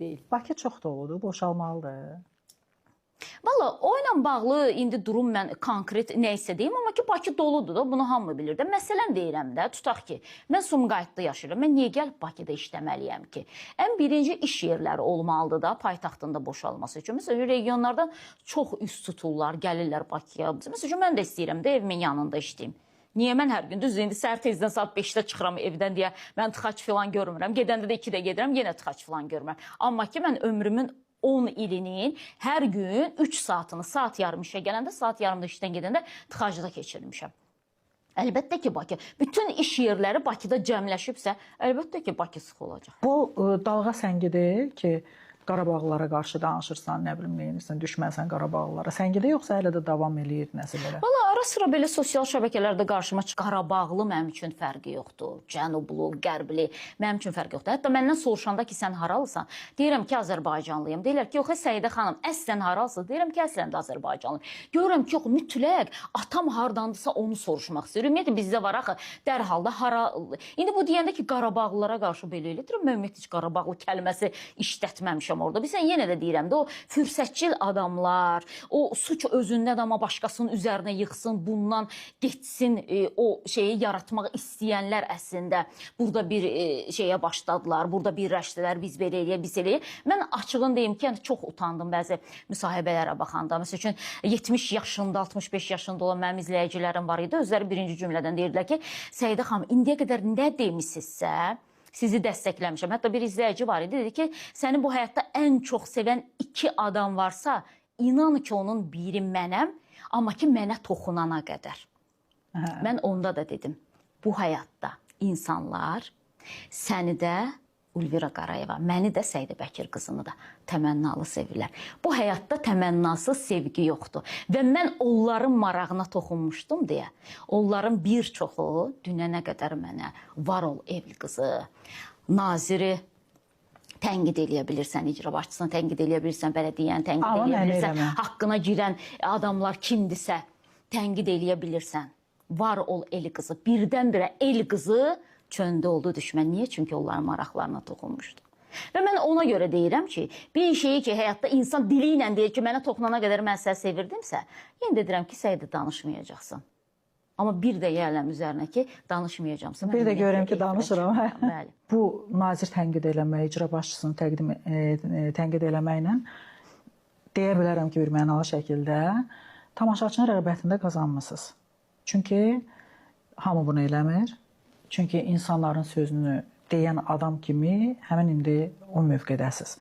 Deyil. Bakı çox doludur, boşalmalıdır. Valla o ilə bağlı indi durum mən konkret nə isə deyim, amma ki Bakı doludur da, bunu hamı bilir də. Məsələn deyirəm də, tutaq ki, mən Sumqayıtda yaşayıram. Mən niyə gəlib Bakıda işləməliyəm ki? Ən birinci iş yerləri olmalıdır da paytaxtında boşalması üçün. Məsələn, regionlardan çox üst tuturlar, gəlirlər Bakıya. Məsələn, mən də istəyirəm də evimin yanında işləyim. Niyə mən hər gün, düzdür, indi səhər tezdən saat 5-də çıxıram evdən deyə mən tıxac filan görmürəm. Gedəndə də 2-də gedirəm, yenə tıxac filan görmürəm. Amma ki mən ömrümün 10 ilinin hər gün 3 saatını, saat yarım işə gələndə, saat yarımda işdən gedəndə tıxacda keçirmişəm. Əlbəttə ki, Bakı. Bütün iş yerləri Bakıda cəmləşibsə, əlbəttə ki, Bakı sıx olacaq. Bu dalğa səngidir ki, Qarabağlılara qarşı danışırsan, nə bilim, neyinirsən, düşmənsən Qarabağlılara. Səngidə yoxsa hələ də davam eləyir nəsə belə? Valla ara sıra belə sosial şəbəkələrdə qarşıma çıxır. Qarabağlı mənim üçün fərqi yoxdur. Cənublu, qərbli mənim üçün fərqi yoxdur. Hətta məndən soruşanda ki, sən haralısan? Deyirəm ki, Azərbaycanlıyam. Deyirlər ki, yox, Səidə xanım, əslən haralısın? Deyirəm ki, əslən də Azərbaycanlıyam. Görürəm ki, yox, mütləq atam hardandısa onu soruşmaq istəyir. Ümumiyyətlə bizdə var axı, dərhal da hara. İndi bu deyəndə ki, Qarabağlılara qarşı belə eləyir. Mən ümumiyyətlə heç Qarabağlı kəlməsi işlətməmişəm orada. Bilirsən, yenə də deyirəm də, o fürsətçil adamlar, o suç özündədir amma başqasının üzərinə yıxsın, bundan getsin, o şeyi yaratmaq istəyənlər əslində burada bir şeyə başladılar, burada birləşdilər, biz belə eləyək, biz eləyək. Mən açığın deyim ki, yəni çox utandım bəzi müsahibələrə baxanda. Məsəl üçün 70 yaşında, 65 yaşında olan mənim izləyicilərim var idi. Özləri birinci cümlədən deyirdilər ki, Səidə xanım, indiyə qədər nə demisinizsə, sizi dəstəkləmişəm. Hətta bir izləyici var idi, dedi ki, səni bu həyatda ən çox sevən 2 adam varsa, inan ki, onun biri mənəm, amma ki, mənə toxunana qədər. Hə. Mən onda da dedim, bu həyatda insanlar səni də Ulvira Qarayeva, məni də Səidə Bəkir qızını da təmənnalı sevirlər. Bu həyatda təmənnasız sevgi yoxdur. Və mən onların marağına toxunmuşdum deyə, onların bir çoxu dünənə qədər mənə var ol evli qızı, naziri tənqid eləyə bilirsən, icra başçısını tənqid eləyə bilirsən, bələdiyyəni tənqid Amma eləyə mən bilirsən, eləmə. haqqına girən adamlar kimdirsə tənqid eləyə bilirsən. Var ol el qızı. Birdən-birə el qızı çöndə oldu düşmən. Niyə? Çünki onların maraqlarına toxunmuşdu. Və mən ona görə deyirəm ki, bir şeyi ki, həyatda insan dili ilə deyir ki, mənə toxunana qədər mən səni sevirdimsə, yenə də deyirəm ki, Səidə danışmayacaqsan. Amma bir də gəlirəm üzərinə ki, danışmayacaqsan. Bir də görürəm ki, danışıram. Bəli. Bu nazir tənqid eləmək, icra başçısını tənqid eləməklə deyə bilərəm ki, bir mənalı şəkildə tamaşaçının rəğbətini də qazanmısınız. Çünki hamı bunu eləmir. Çünki insanların sözünü deyən adam kimi həmin indi o mövqedəsiz.